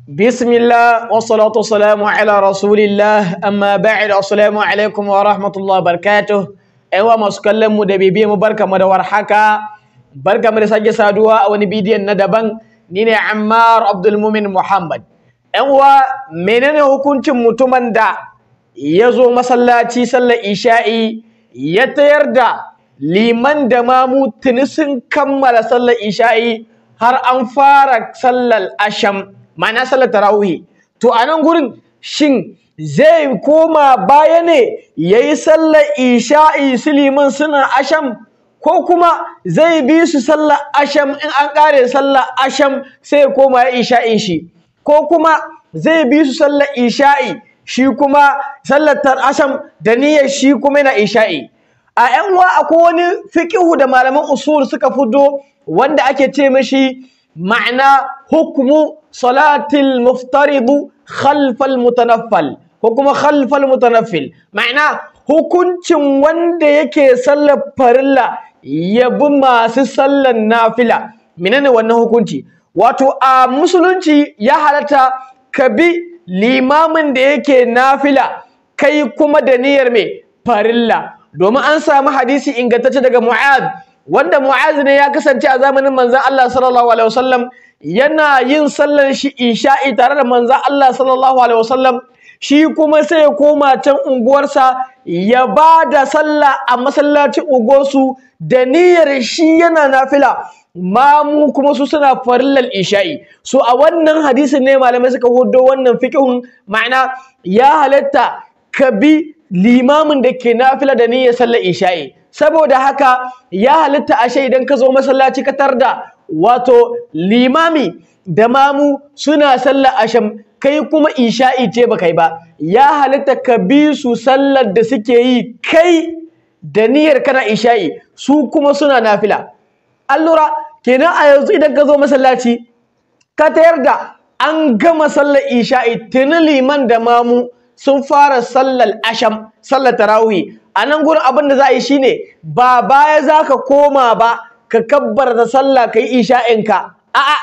Bismillah wassalatu wassalamu ala rasulillah amma ba'd, assalamu alaikum wa rahmatullahi wa barakatuh. Ƴan masu kallon mu da bibiye mu, barkamu da warhaka, barkamu da sake saduwa a wani bidiyon na daban. Ni ne Ammar Abdulmumin Muhammad. Ƴan uwa, menene hukuncin mutumin da ya zo masallaci sallar isha'i ya tayar da liman da mamu tuni sun kammala sallar isha'i har an fara sallar asham, ma'ana sallar tarawih? To a nan gurin shin zai koma baya ne yayi sallar isha'i su liman suna asham, ko kuma zai bi su sallar asham, in an kare sallar asham sai ya koma ya isha'in shi, ko kuma zai bi su sallar isha'i shi kuma sallar asham da niyyar shi kuma yana isha'i? A ƴan uwa, akwai wani fiqihu da malaman usul suka fito wanda ake ce mishi ma'ana hukmu salatil muftaridu khalfal mutanaffal ko kuma khalfal mutanaffil, ma'ana hukuncin wanda yake sallar farilla ya bi masu sallar nafila. Menene wannan hukunci? Wato a musulunci ya halatta ka bi limamin da yake nafila kai kuma da niyyar mai farilla, domin an samu hadisi ingantacce daga Mu'adh, wanda Mu'adh ne ya kasance a zamanin manzon Allah sallallahu alaihi wasallam yana yin sallar shi isha'i tare da manzon Allah sallallahu alaihi wasallam, shi kuma sai ya koma can unguwarsa ya ba da sallah a masallacin unguwarsu da niyyar shi yana nafila, mamu kuma su suna farillar isha'i. So a wannan hadisin ne malamai suka hudo wannan fiqhun, ma'ana ya halatta ka bi limamin da ke nafila da niyyar sallar isha'i. Saboda haka ya halitta ashe idan ka zo masallaci ka tarda wato limami da mamu suna sallar asham kai kuma isha'i ce ba kai ba, ya halitta ka bi su sallar da suke yi kai da niyyar kana isha'i, su kuma suna nafila. Allura kenan a yanzu idan ka zo masallaci ka tayar da an gama sallar isha'i tuni liman da mamu sun fara sallar asham, sallar tarawih, a nan gurin abin da za a yi shine ba baya za ka koma ba ka kabbarta sallah ka yi isha'inka, a'a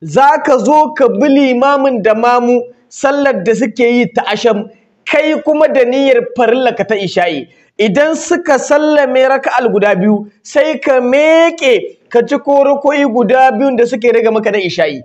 za ka zo ka bi limamin da mamu sallar da suke yi ta asham kai kuma da niyyar farilla ka ta isha'i. Idan suka sallame raka'al guda biyu sai ka meke ka ci ruku'i guda biyun da suke rage maka da isha'i.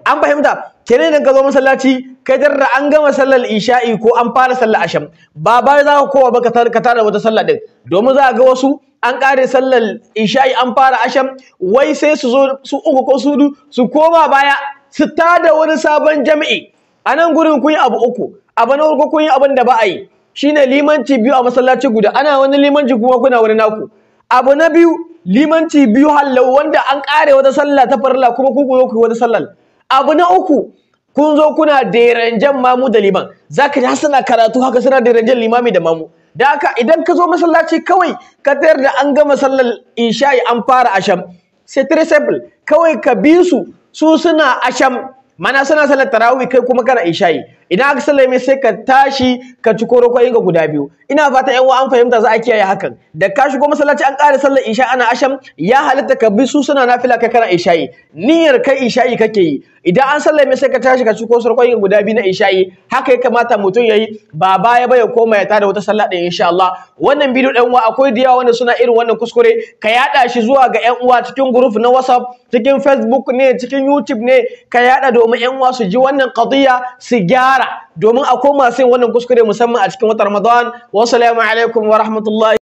An fahimta? Kenan idan ka zo masallaci ka jarra an gama sallar isha'i ko an fara sallar asham, ba baya za ka kowa ba ka tara wata sallar din, domin za ga wasu an kare sallar isha'i an fara asham, wai sai su zo su uku ko su hudu su koma baya su tada wani sabon jami'i. A nan gurin kun yi abu uku. Abu na farko, kun yi abin da ba a yi, shine limanci biyu a masallaci guda, ana wani limanci kuma kuna wani naku. Abu na biyu, limanci biyu hallau wanda an kare wata sallah ta farilla kuma ku zo ku yi wata sallar. Abu na uku, kun zo kuna deranjan mamu da liman, zaka ji har suna karatu haka suna deranjan limami da mamu. Da haka idan ka zo masallaci kawai ka tayar da an gama sallar isha'i an fara asham, sai très simple, kawai ka bi su, su suna asham mana suna sallar tarawih kai kuma kana isha'i. Idan aka sallame sai ka tashi ka ci korokoyin ga guda biyu. Ina fata ƴan uwa an fahimta, za a kiyaye hakan. Da ka shigo masallaci an ƙara sallar isha ana asham, ya halitta ka bi su suna nafila kai kana isha'i, niyyar kai isha'i kake yi. Idan an sallame sai ka tashi ka ci korokoyin guda biyu na isha'i. Haka ya kamata mutum yayi, ba baya ba ya koma ya tada wata sallah din insha Allah. Wannan bidiyo ɗan uwa akwai da yawa wanda suna irin wannan kuskure, ka yada shi zuwa ga ƴan uwa cikin group na WhatsApp, cikin Facebook ne, cikin YouTube ne, ka yada domin ƴan uwa su ji wannan qadiya su gyara, domin akwai masu yin wannan kuskure musamman a cikin watan Ramadan. Wassalamu alaikum wa rahmatullahi.